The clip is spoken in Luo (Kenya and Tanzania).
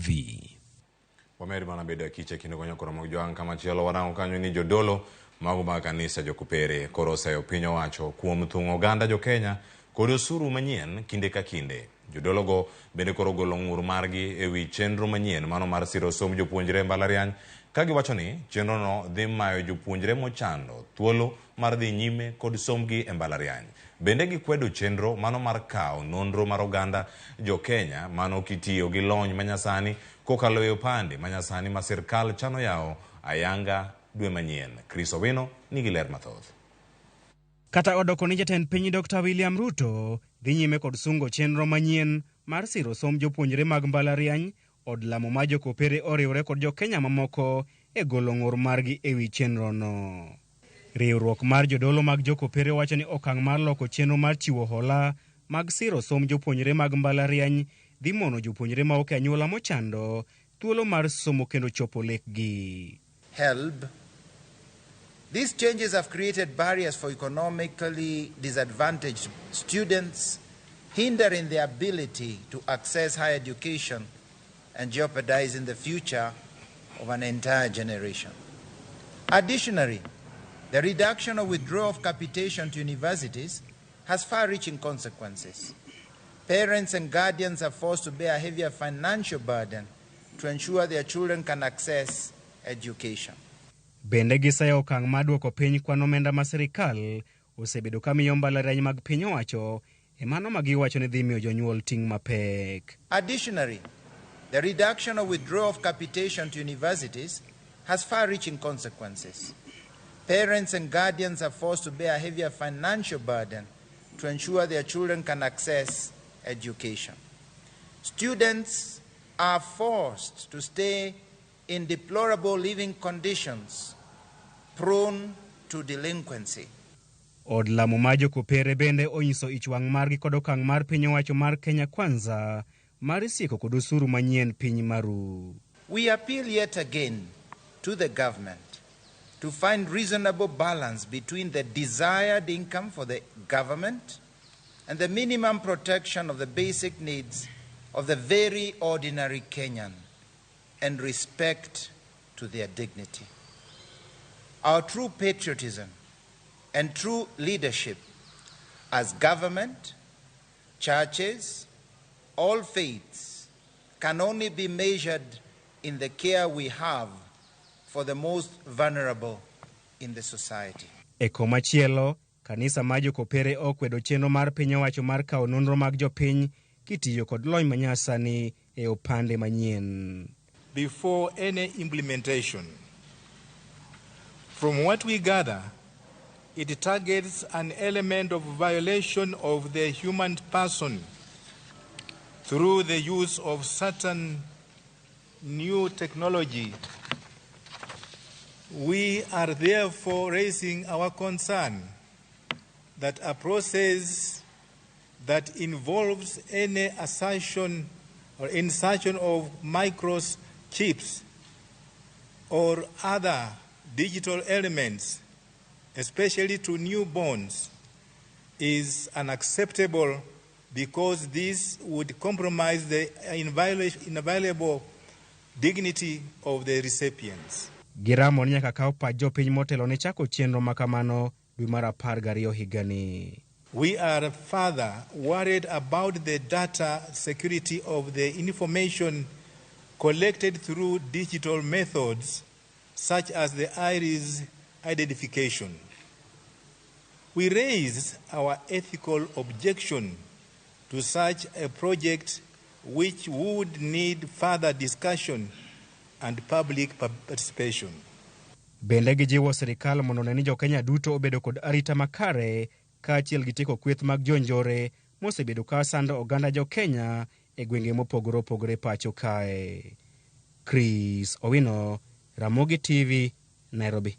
TV. Wamed mana bedo akicha kendo konyo koro mag jwang' kamachielo warango kanyo ni jodolo mago mag kanisa jokopere koro oseyo piny owacho kuom thung'o oganda jokenya kod osuru manyien kinde ka kinde. Jodologo bende koro ogolo ng'ur margi e wi chenro manyien mano mar siro somb jopuonjre e mbalariany ka giwacho ni chenrono dhi mayo jopuonjre mochando thuolo mar dhi nyime kod sombgi e mbalariany. Bende gikwedo chenro mano mar kawo nonro mar oganda jo-Kenya mano kitiyo gi lony manyasani kokalo e opande manyasani ma sirkal chano yawo ayanga dwe manyien. Chris Owino nigi ler mathoth. Kata odoko ni jatend piny Dr. William Ruto dhi nyime kod sungo chenro manyien mar siro somb jopuonjre mag mbalariany, od lamo mar jokopere oriwre kod jokenya mamoko e golo ng'ur margi e wi chenrono. Riwruok mar jodolo mag jokopere wacho ni okang' mar loko chenro mar chiwo hola mag siro somb jopuonjre mag mbalariany dhi mono jopuonjre ma ok e anyuola mochando thuolo mar somo kendo chopo lekgi. HELB. These changes have created barriers for economically disadvantaged students, hindering their ability to access higher education and jeopardizing the future of an entire generation. Additionally, the reduction or withdrawal of capitation to universities has far-reaching consequences. Parents and guardians are forced to bear a heavier financial burden to ensure their children can access education. Bende giseyo okang' mar duoko piny kwan omenda ma sirikal osebedo ka miyo mbalariany mag piny owacho e mano ma giwacho ni dhi miyo jonyuol ting' mapek. Additionally, the reduction or withdrawal of capitation to universities has far-reaching consequences. Parents and guardians are forced to bear a heavier financial burden to ensure their children can access education. Students are forced to stay in deplorable living conditions prone to delinquency. Od lamo mar jokopere bende onyiso ich wang' margi kod okang' mar piny owacho mar Kenya Kwanza mar sieko kod osuru manyien piny maru. We appeal yet again to the government to find reasonable balance between the desired income for the government and the minimum protection of the basic needs of the very ordinary Kenyan and respect to their dignity. Our true patriotism and true leadership as government, churches, all faiths can only be measured in the care we have for the most vulnerable in the society. E komachielo, kanisa mar jokopere okwedo chenro mar piny owacho mar kawo nonro mag jopiny kitiyo kod lony manyasani e opande manyien. Before any implementation. From what we gather, it targets an element of violation of the human person through the use of certain new technology. We are therefore raising our concern that a process that involves any assertion or insertion of microchips or other digital elements, especially to newborns, is unacceptable because this would compromise the inviolable dignity of the recipients. Giramo ni nyaka kaw pach jopiny motelo ne chako chenro ma kamano dwe mar 12 higani. We are further worried about the data security of the information collected through digital methods such as the iris identification. We raise our ethical objection to such a project which would need further discussion and public participation. Bende gijiwo sirikal mondo one ni jokenya duto obedo kod arita makare kaachiel gi tieko kweth mag jonjore mosebedo ka sando oganda jokenya e gwenge mopogore opogore pacho kae. Chris Owino, Ramogi TV, Nairobi.